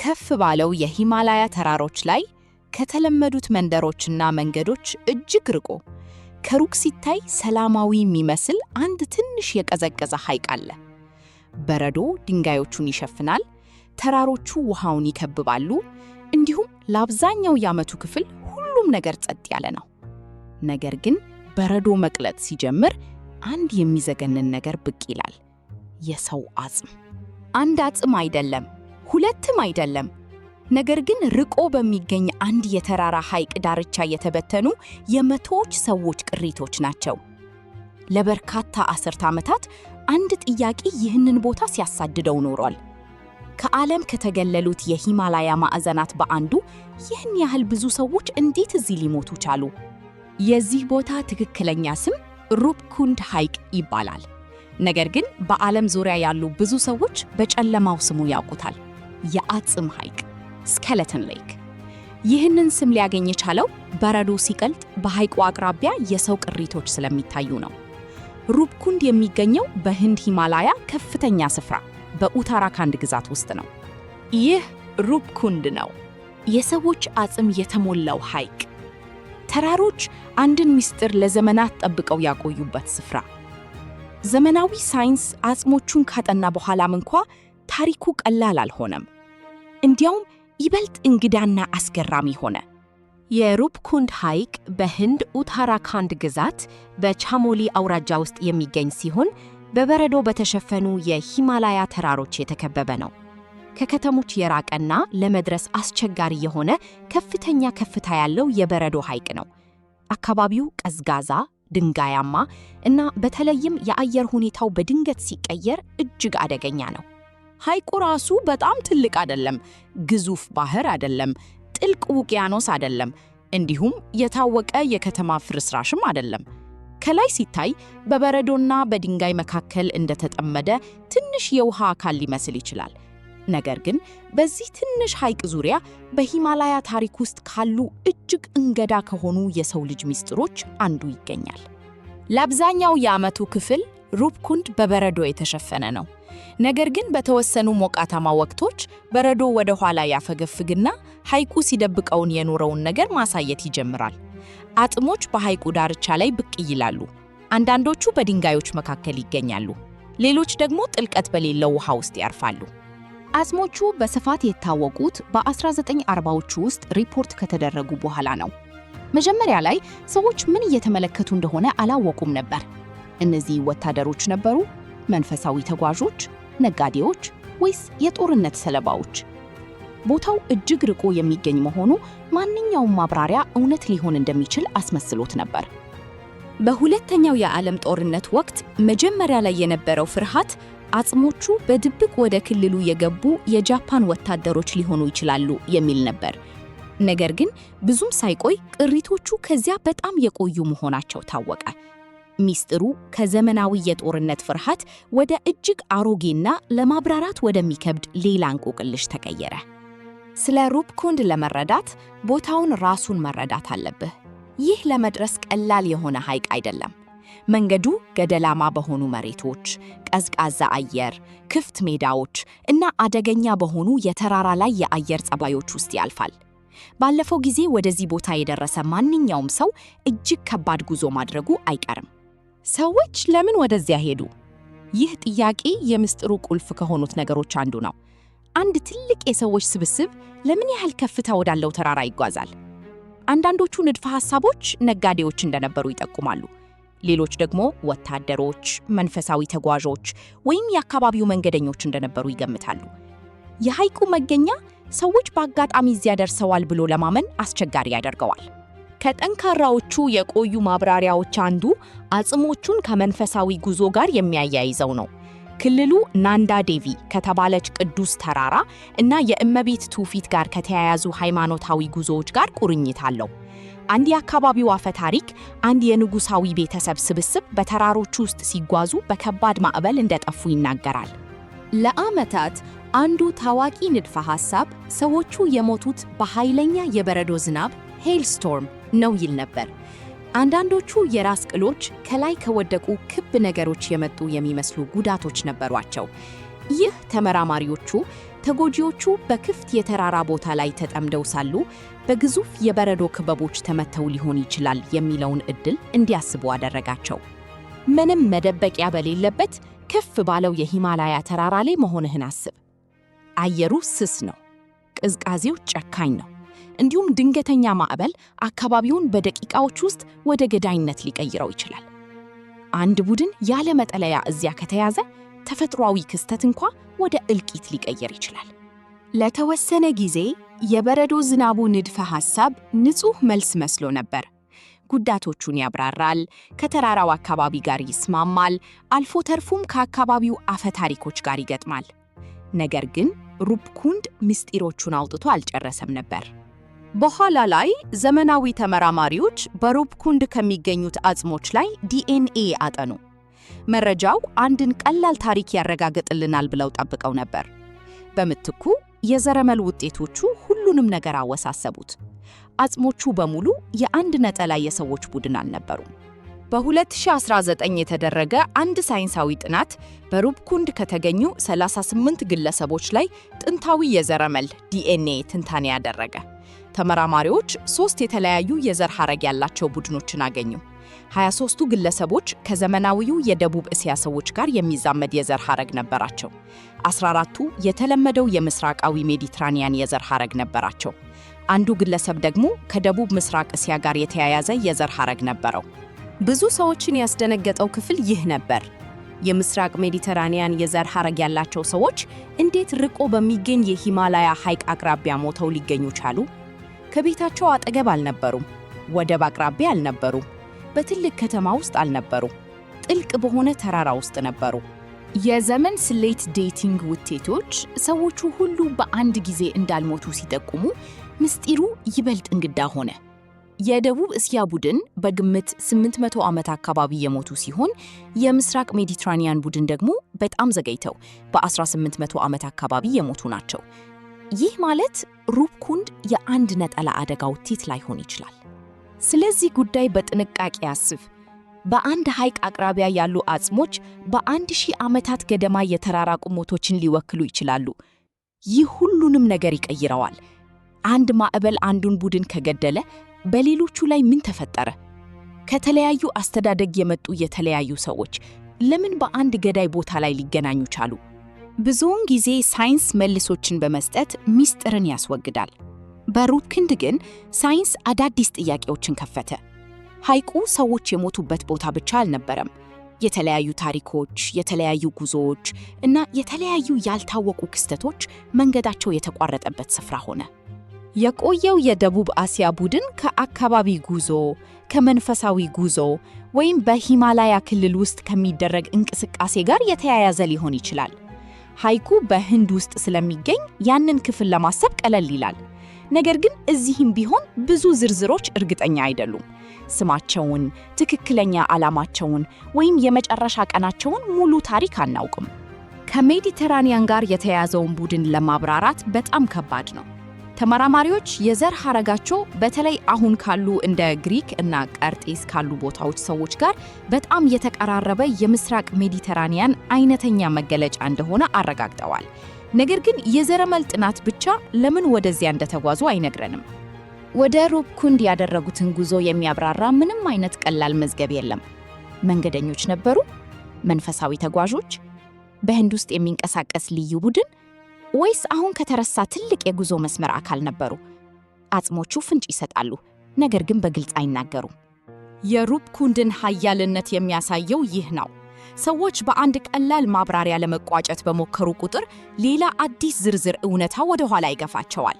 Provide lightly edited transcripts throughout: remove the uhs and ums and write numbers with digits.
ከፍ ባለው የሂማላያ ተራሮች ላይ ከተለመዱት መንደሮችና መንገዶች እጅግ ርቆ፣ ከሩቅ ሲታይ ሰላማዊ የሚመስል አንድ ትንሽ የቀዘቀዘ ሐይቅ አለ። በረዶ ድንጋዮቹን ይሸፍናል፣ ተራሮቹ ውሃውን ይከብባሉ፣ እንዲሁም ለአብዛኛው የዓመቱ ክፍል ሁሉም ነገር ጸጥ ያለ ነው። ነገር ግን በረዶ መቅለጥ ሲጀምር አንድ የሚዘገንን ነገር ብቅ ይላል። የሰው አጽም። አንድ አጽም አይደለም፣ ሁለትም አይደለም። ነገር ግን ርቆ በሚገኝ አንድ የተራራ ሐይቅ ዳርቻ የተበተኑ የመቶዎች ሰዎች ቅሪቶች ናቸው። ለበርካታ አስርተ ዓመታት አንድ ጥያቄ ይህንን ቦታ ሲያሳድደው ኖሯል። ከዓለም ከተገለሉት የሂማላያ ማዕዘናት በአንዱ ይህን ያህል ብዙ ሰዎች እንዴት እዚህ ሊሞቱ ቻሉ? የዚህ ቦታ ትክክለኛ ስም ሩፕኩንድ ሐይቅ ይባላል። ነገር ግን በዓለም ዙሪያ ያሉ ብዙ ሰዎች በጨለማው ስሙ ያውቁታል። የአጽም ሐይቅ፣ Skeleton Lake። ይህንን ስም ሊያገኝ የቻለው በረዶ ሲቀልጥ በሐይቁ አቅራቢያ የሰው ቅሪቶች ስለሚታዩ ነው። ሩፕኩንድ የሚገኘው በህንድ ሂማላያ ከፍተኛ ስፍራ በኡታራካንድ ግዛት ውስጥ ነው። ይህ ሩፕኩንድ ነው፣ የሰዎች አጽም የተሞላው ሐይቅ። ተራሮች አንድን ምስጢር ለዘመናት ጠብቀው ያቆዩበት ስፍራ። ዘመናዊ ሳይንስ አጽሞቹን ካጠና በኋላም እንኳ ታሪኩ ቀላል አልሆነም። እንዲያውም ይበልጥ እንግዳና አስገራሚ ሆነ። የሩፕኩንድ ሐይቅ በህንድ ኡታራካንድ ግዛት በቻሞሊ አውራጃ ውስጥ የሚገኝ ሲሆን በበረዶ በተሸፈኑ የሂማላያ ተራሮች የተከበበ ነው። ከከተሞች የራቀና ለመድረስ አስቸጋሪ የሆነ ከፍተኛ ከፍታ ያለው የበረዶ ሐይቅ ነው። አካባቢው ቀዝቃዛ፣ ድንጋያማ እና በተለይም የአየር ሁኔታው በድንገት ሲቀየር እጅግ አደገኛ ነው። ሐይቁ ራሱ በጣም ትልቅ አይደለም፣ ግዙፍ ባህር አይደለም፣ ጥልቅ ውቅያኖስ አይደለም፣ እንዲሁም የታወቀ የከተማ ፍርስራሽም አይደለም። ከላይ ሲታይ በበረዶና በድንጋይ መካከል እንደተጠመደ ትንሽ የውሃ አካል ሊመስል ይችላል። ነገር ግን በዚህ ትንሽ ሐይቅ ዙሪያ በሂማላያ ታሪክ ውስጥ ካሉ እጅግ እንግዳ ከሆኑ የሰው ልጅ ምስጢሮች አንዱ ይገኛል። ለአብዛኛው የዓመቱ ክፍል ሩፕኩንድ በበረዶ የተሸፈነ ነው። ነገር ግን በተወሰኑ ሞቃታማ ወቅቶች በረዶ ወደ ኋላ ያፈገፍግና ሐይቁ ሲደብቀውን የኖረውን ነገር ማሳየት ይጀምራል። አጽሞች በሐይቁ ዳርቻ ላይ ብቅ ይላሉ። አንዳንዶቹ በድንጋዮች መካከል ይገኛሉ፣ ሌሎች ደግሞ ጥልቀት በሌለው ውሃ ውስጥ ያርፋሉ። አጽሞቹ በስፋት የታወቁት በ1940ዎቹ ውስጥ ሪፖርት ከተደረጉ በኋላ ነው። መጀመሪያ ላይ ሰዎች ምን እየተመለከቱ እንደሆነ አላወቁም ነበር። እነዚህ ወታደሮች ነበሩ? መንፈሳዊ ተጓዦች፣ ነጋዴዎች ወይስ የጦርነት ሰለባዎች? ቦታው እጅግ ርቆ የሚገኝ መሆኑ ማንኛውም ማብራሪያ እውነት ሊሆን እንደሚችል አስመስሎት ነበር። በሁለተኛው የዓለም ጦርነት ወቅት መጀመሪያ ላይ የነበረው ፍርሃት አጽሞቹ በድብቅ ወደ ክልሉ የገቡ የጃፓን ወታደሮች ሊሆኑ ይችላሉ የሚል ነበር። ነገር ግን ብዙም ሳይቆይ ቅሪቶቹ ከዚያ በጣም የቆዩ መሆናቸው ታወቀ። ሚስጥሩ ከዘመናዊ የጦርነት ፍርሃት ወደ እጅግ አሮጌና ለማብራራት ወደሚከብድ ሌላ እንቆቅልሽ ተቀየረ። ስለ ሩፕኩንድ ለመረዳት ቦታውን ራሱን መረዳት አለብህ። ይህ ለመድረስ ቀላል የሆነ ሐይቅ አይደለም። መንገዱ ገደላማ በሆኑ መሬቶች፣ ቀዝቃዛ አየር፣ ክፍት ሜዳዎች እና አደገኛ በሆኑ የተራራ ላይ የአየር ጸባዮች ውስጥ ያልፋል። ባለፈው ጊዜ ወደዚህ ቦታ የደረሰ ማንኛውም ሰው እጅግ ከባድ ጉዞ ማድረጉ አይቀርም። ሰዎች ለምን ወደዚያ ሄዱ? ይህ ጥያቄ የምስጢሩ ቁልፍ ከሆኑት ነገሮች አንዱ ነው። አንድ ትልቅ የሰዎች ስብስብ ለምን ያህል ከፍታ ወዳለው ተራራ ይጓዛል? አንዳንዶቹ ንድፈ ሐሳቦች ነጋዴዎች እንደነበሩ ይጠቁማሉ። ሌሎች ደግሞ ወታደሮች፣ መንፈሳዊ ተጓዦች ወይም የአካባቢው መንገደኞች እንደነበሩ ይገምታሉ። የሐይቁ መገኛ ሰዎች በአጋጣሚ እዚያ ደርሰዋል ብሎ ለማመን አስቸጋሪ ያደርገዋል። ከጠንካራዎቹ የቆዩ ማብራሪያዎች አንዱ አጽሞቹን ከመንፈሳዊ ጉዞ ጋር የሚያያይዘው ነው። ክልሉ ናንዳ ዴቪ ከተባለች ቅዱስ ተራራ እና የእመቤት ትውፊት ጋር ከተያያዙ ሃይማኖታዊ ጉዞዎች ጋር ቁርኝት አለው። አንድ የአካባቢው አፈ ታሪክ አንድ የንጉሳዊ ቤተሰብ ስብስብ በተራሮቹ ውስጥ ሲጓዙ በከባድ ማዕበል እንደጠፉ ይናገራል። ለዓመታት አንዱ ታዋቂ ንድፈ ሐሳብ ሰዎቹ የሞቱት በኃይለኛ የበረዶ ዝናብ hailstorm ነው ይል ነበር። አንዳንዶቹ የራስ ቅሎች ከላይ ከወደቁ ክብ ነገሮች የመጡ የሚመስሉ ጉዳቶች ነበሯቸው። ይህ ተመራማሪዎቹ ተጎጂዎቹ በክፍት የተራራ ቦታ ላይ ተጠምደው ሳሉ በግዙፍ የበረዶ ክበቦች ተመተው ሊሆን ይችላል የሚለውን ዕድል እንዲያስቡ አደረጋቸው። ምንም መደበቂያ በሌለበት ከፍ ባለው የሂማላያ ተራራ ላይ መሆንህን አስብ። አየሩ ስስ ነው፣ ቅዝቃዜው ጨካኝ ነው። እንዲሁም ድንገተኛ ማዕበል አካባቢውን በደቂቃዎች ውስጥ ወደ ገዳይነት ሊቀይረው ይችላል። አንድ ቡድን ያለ መጠለያ እዚያ ከተያዘ ተፈጥሯዊ ክስተት እንኳ ወደ እልቂት ሊቀየር ይችላል። ለተወሰነ ጊዜ የበረዶ ዝናቡ ንድፈ ሐሳብ ንጹሕ መልስ መስሎ ነበር። ጉዳቶቹን ያብራራል፣ ከተራራው አካባቢ ጋር ይስማማል፣ አልፎ ተርፎም ከአካባቢው አፈ ታሪኮች ጋር ይገጥማል። ነገር ግን ሩፕኩንድ ምስጢሮቹን አውጥቶ አልጨረሰም ነበር። በኋላ ላይ ዘመናዊ ተመራማሪዎች በሩፕኩንድ ከሚገኙት አጽሞች ላይ ዲኤንኤ አጠኑ። መረጃው አንድን ቀላል ታሪክ ያረጋግጥልናል ብለው ጠብቀው ነበር። በምትኩ የዘረመል ውጤቶቹ ሁሉንም ነገር አወሳሰቡት። አጽሞቹ በሙሉ የአንድ ነጠላ የሰዎች ቡድን አልነበሩም። በ2019 የተደረገ አንድ ሳይንሳዊ ጥናት በሩፕኩንድ ከተገኙ 38 ግለሰቦች ላይ ጥንታዊ የዘረመል ዲኤንኤ ትንታኔ ያደረገ። ተመራማሪዎች ሶስት የተለያዩ የዘር ሐረግ ያላቸው ቡድኖችን አገኙ። 23ቱ ግለሰቦች ከዘመናዊው የደቡብ እስያ ሰዎች ጋር የሚዛመድ የዘር ሐረግ ነበራቸው። 14ቱ የተለመደው የምስራቃዊ ሜዲትራኒያን የዘር ሐረግ ነበራቸው። አንዱ ግለሰብ ደግሞ ከደቡብ ምስራቅ እስያ ጋር የተያያዘ የዘር ሐረግ ነበረው። ብዙ ሰዎችን ያስደነገጠው ክፍል ይህ ነበር። የምስራቅ ሜዲተራኒያን የዘር ሐረግ ያላቸው ሰዎች እንዴት ርቆ በሚገኝ የሂማላያ ሐይቅ አቅራቢያ ሞተው ሊገኙ ቻሉ? ከቤታቸው አጠገብ አልነበሩም። ወደብ አቅራቢያ አልነበሩም። በትልቅ ከተማ ውስጥ አልነበሩም። ጥልቅ በሆነ ተራራ ውስጥ ነበሩ። የዘመን ስሌት dating ውጤቶች ሰዎቹ ሁሉ በአንድ ጊዜ እንዳልሞቱ ሲጠቁሙ ምስጢሩ ይበልጥ እንግዳ ሆነ። የደቡብ እስያ ቡድን በግምት 800 ዓመት አካባቢ የሞቱ ሲሆን፣ የምስራቅ ሜዲትራኒያን ቡድን ደግሞ በጣም ዘገይተው በ1800 ዓመት አካባቢ የሞቱ ናቸው። ይህ ማለት ሩፕኩንድ የአንድ ነጠላ አደጋ ውጤት ላይሆን ይችላል። ስለዚህ ጉዳይ በጥንቃቄ አስብ። በአንድ ሐይቅ አቅራቢያ ያሉ አጽሞች በ1000 ዓመታት ገደማ የተራራቁ ሞቶችን ሊወክሉ ይችላሉ። ይህ ሁሉንም ነገር ይቀይረዋል። አንድ ማዕበል አንዱን ቡድን ከገደለ በሌሎቹ ላይ ምን ተፈጠረ? ከተለያዩ አስተዳደግ የመጡ የተለያዩ ሰዎች ለምን በአንድ ገዳይ ቦታ ላይ ሊገናኙ ቻሉ? ብዙውን ጊዜ ሳይንስ መልሶችን በመስጠት ሚስጥርን ያስወግዳል። በሩፕኩንድ ግን ሳይንስ አዳዲስ ጥያቄዎችን ከፈተ። ሐይቁ ሰዎች የሞቱበት ቦታ ብቻ አልነበረም። የተለያዩ ታሪኮች፣ የተለያዩ ጉዞዎች እና የተለያዩ ያልታወቁ ክስተቶች መንገዳቸው የተቋረጠበት ስፍራ ሆነ። የቆየው የደቡብ እስያ ቡድን ከአካባቢ ጉዞ፣ ከመንፈሳዊ ጉዞ ወይም በሂማላያ ክልል ውስጥ ከሚደረግ እንቅስቃሴ ጋር የተያያዘ ሊሆን ይችላል። ሐይቁ በህንድ ውስጥ ስለሚገኝ ያንን ክፍል ለማሰብ ቀለል ይላል። ነገር ግን እዚህም ቢሆን ብዙ ዝርዝሮች እርግጠኛ አይደሉም። ስማቸውን፣ ትክክለኛ ዓላማቸውን ወይም የመጨረሻ ቀናቸውን ሙሉ ታሪክ አናውቅም። ከሜዲተራኒያን ጋር የተያያዘውን ቡድን ለማብራራት በጣም ከባድ ነው። ተመራማሪዎች የዘር ሐረጋቸው በተለይ አሁን ካሉ እንደ ግሪክ እና ቀርጤስ ካሉ ቦታዎች ሰዎች ጋር በጣም የተቀራረበ የምስራቅ ሜዲተራኒያን አይነተኛ መገለጫ እንደሆነ አረጋግጠዋል። ነገር ግን የዘረመል ጥናት ብቻ ለምን ወደዚያ እንደተጓዙ አይነግረንም። ወደ ሩፕኩንድ ያደረጉትን ጉዞ የሚያብራራ ምንም አይነት ቀላል መዝገብ የለም። መንገደኞች ነበሩ? መንፈሳዊ ተጓዦች? በህንድ ውስጥ የሚንቀሳቀስ ልዩ ቡድን? ወይስ አሁን ከተረሳ ትልቅ የጉዞ መስመር አካል ነበሩ? አጽሞቹ ፍንጭ ይሰጣሉ፣ ነገር ግን በግልጽ አይናገሩም። የሩፕኩንድን ኃያልነት የሚያሳየው ይህ ነው። ሰዎች በአንድ ቀላል ማብራሪያ ለመቋጨት በሞከሩ ቁጥር ሌላ አዲስ ዝርዝር እውነታ ወደ ኋላ ይገፋቸዋል።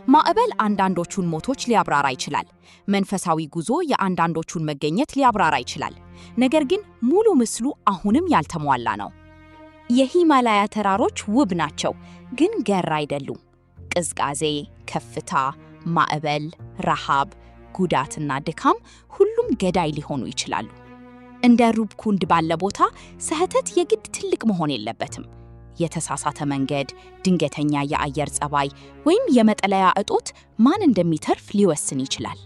ማዕበል አንዳንዶቹን ሞቶች ሊያብራራ ይችላል። መንፈሳዊ ጉዞ የአንዳንዶቹን መገኘት ሊያብራራ ይችላል። ነገር ግን ሙሉ ምስሉ አሁንም ያልተሟላ ነው። የሂማላያ ተራሮች ውብ ናቸው፣ ግን ገር አይደሉም። ቅዝቃዜ፣ ከፍታ፣ ማዕበል፣ ረሃብ፣ ጉዳትና ድካም ሁሉም ገዳይ ሊሆኑ ይችላሉ። እንደ ሩፕኩንድ ባለ ቦታ ስህተት የግድ ትልቅ መሆን የለበትም። የተሳሳተ መንገድ፣ ድንገተኛ የአየር ጸባይ ወይም የመጠለያ እጦት ማን እንደሚተርፍ ሊወስን ይችላል።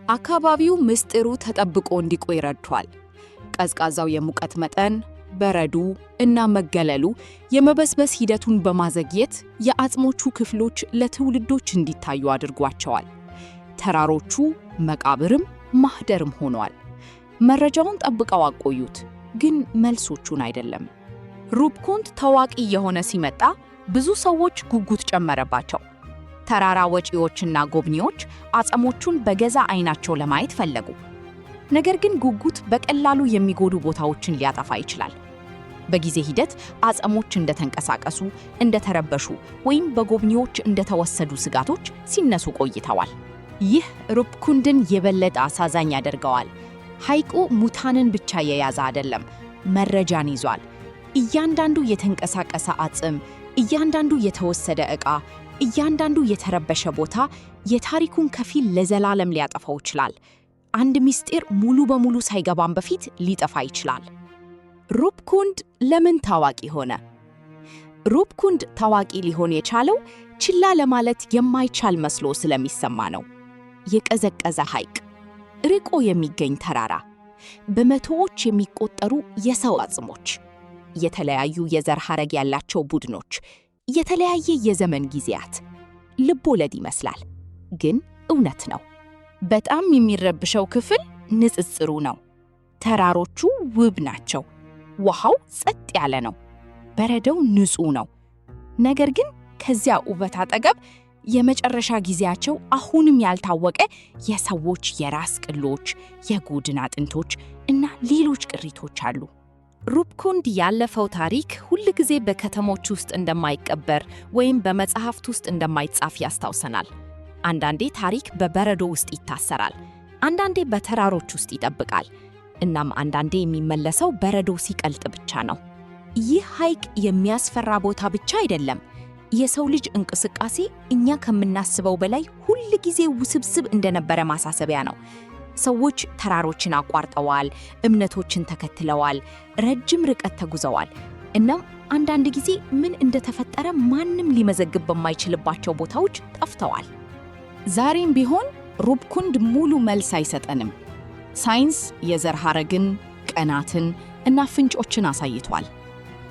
አካባቢው ምስጢሩ ተጠብቆ እንዲቆይ ረድቷል። ቀዝቃዛው የሙቀት መጠን፣ በረዶ እና መገለሉ የመበስበስ ሂደቱን በማዘግየት የአጽሞቹ ክፍሎች ለትውልዶች እንዲታዩ አድርጓቸዋል። ተራሮቹ መቃብርም ማህደርም ሆነዋል። መረጃውን ጠብቀው አቆዩት፣ ግን መልሶቹን አይደለም። ሩፕኩንድ ታዋቂ እየሆነ ሲመጣ ብዙ ሰዎች ጉጉት ጨመረባቸው። ተራራ ወጪዎችና ጎብኚዎች አጽሞቹን በገዛ አይናቸው ለማየት ፈለጉ። ነገር ግን ጉጉት በቀላሉ የሚጎዱ ቦታዎችን ሊያጠፋ ይችላል። በጊዜ ሂደት አጽሞች እንደተንቀሳቀሱ፣ እንደተረበሹ ወይም በጎብኚዎች እንደተወሰዱ ስጋቶች ሲነሱ ቆይተዋል። ይህ ሩፕኩንድን የበለጠ አሳዛኝ ያደርገዋል። ሐይቁ ሙታንን ብቻ የያዘ አይደለም፣ መረጃን ይዟል። እያንዳንዱ የተንቀሳቀሰ አጽም፣ እያንዳንዱ የተወሰደ ዕቃ፣ እያንዳንዱ የተረበሸ ቦታ የታሪኩን ከፊል ለዘላለም ሊያጠፋው ይችላል። አንድ ምስጢር ሙሉ በሙሉ ሳይገባን በፊት ሊጠፋ ይችላል። ሩፕኩንድ ለምን ታዋቂ ሆነ? ሩፕኩንድ ታዋቂ ሊሆን የቻለው ችላ ለማለት የማይቻል መስሎ ስለሚሰማ ነው። የቀዘቀዘ ሐይቅ፣ ርቆ የሚገኝ ተራራ፣ በመቶዎች የሚቆጠሩ የሰው አጽሞች፣ የተለያዩ የዘር ሐረግ ያላቸው ቡድኖች፣ የተለያየ የዘመን ጊዜያት። ልብ ወለድ ይመስላል፣ ግን እውነት ነው። በጣም የሚረብሸው ክፍል ንጽጽሩ ነው። ተራሮቹ ውብ ናቸው። ውሃው ጸጥ ያለ ነው። በረዶው ንጹህ ነው። ነገር ግን ከዚያ ውበት አጠገብ የመጨረሻ ጊዜያቸው አሁንም ያልታወቀ የሰዎች የራስ ቅሎች፣ የጎድን አጥንቶች እና ሌሎች ቅሪቶች አሉ። ሩፕኩንድ ያለፈው ታሪክ ሁል ጊዜ በከተሞች ውስጥ እንደማይቀበር ወይም በመጽሐፍት ውስጥ እንደማይጻፍ ያስታውሰናል። አንዳንዴ ታሪክ በበረዶ ውስጥ ይታሰራል፣ አንዳንዴ በተራሮች ውስጥ ይጠብቃል። እናም አንዳንዴ የሚመለሰው በረዶ ሲቀልጥ ብቻ ነው። ይህ ሐይቅ የሚያስፈራ ቦታ ብቻ አይደለም። የሰው ልጅ እንቅስቃሴ እኛ ከምናስበው በላይ ሁል ጊዜ ውስብስብ እንደነበረ ማሳሰቢያ ነው። ሰዎች ተራሮችን አቋርጠዋል፣ እምነቶችን ተከትለዋል፣ ረጅም ርቀት ተጉዘዋል። እናም አንዳንድ ጊዜ ምን እንደተፈጠረ ማንም ሊመዘግብ በማይችልባቸው ቦታዎች ጠፍተዋል። ዛሬም ቢሆን ሩፕኩንድ ሙሉ መልስ አይሰጠንም። ሳይንስ የዘር ሐረግን፣ ቀናትን እና ፍንጮችን አሳይቷል።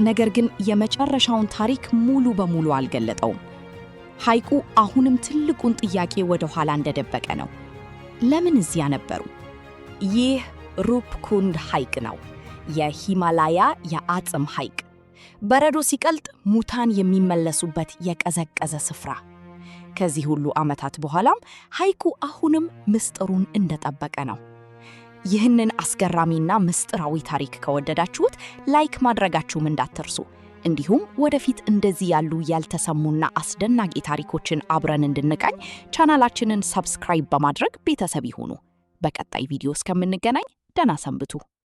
ነገር ግን የመጨረሻውን ታሪክ ሙሉ በሙሉ አልገለጠውም። ሐይቁ አሁንም ትልቁን ጥያቄ ወደ ኋላ እንደደበቀ ነው። ለምን እዚያ ነበሩ? ይህ ሩፕኩንድ ሐይቅ ነው፣ የሂማላያ የአጽም ሐይቅ። በረዶ ሲቀልጥ ሙታን የሚመለሱበት የቀዘቀዘ ስፍራ። ከዚህ ሁሉ ዓመታት በኋላም ሐይቁ አሁንም ምስጢሩን እንደጠበቀ ነው። ይህንን አስገራሚና ምስጢራዊ ታሪክ ከወደዳችሁት like ማድረጋችሁም እንዳትርሱ። እንዲሁም ወደፊት እንደዚህ ያሉ ያልተሰሙና አስደናቂ ታሪኮችን አብረን እንድንቃኝ ቻናላችንን subscribe በማድረግ ቤተሰብ ይሁኑ። በቀጣይ ቪዲዮ እስከምንገናኝ ደህና ሰንብቱ።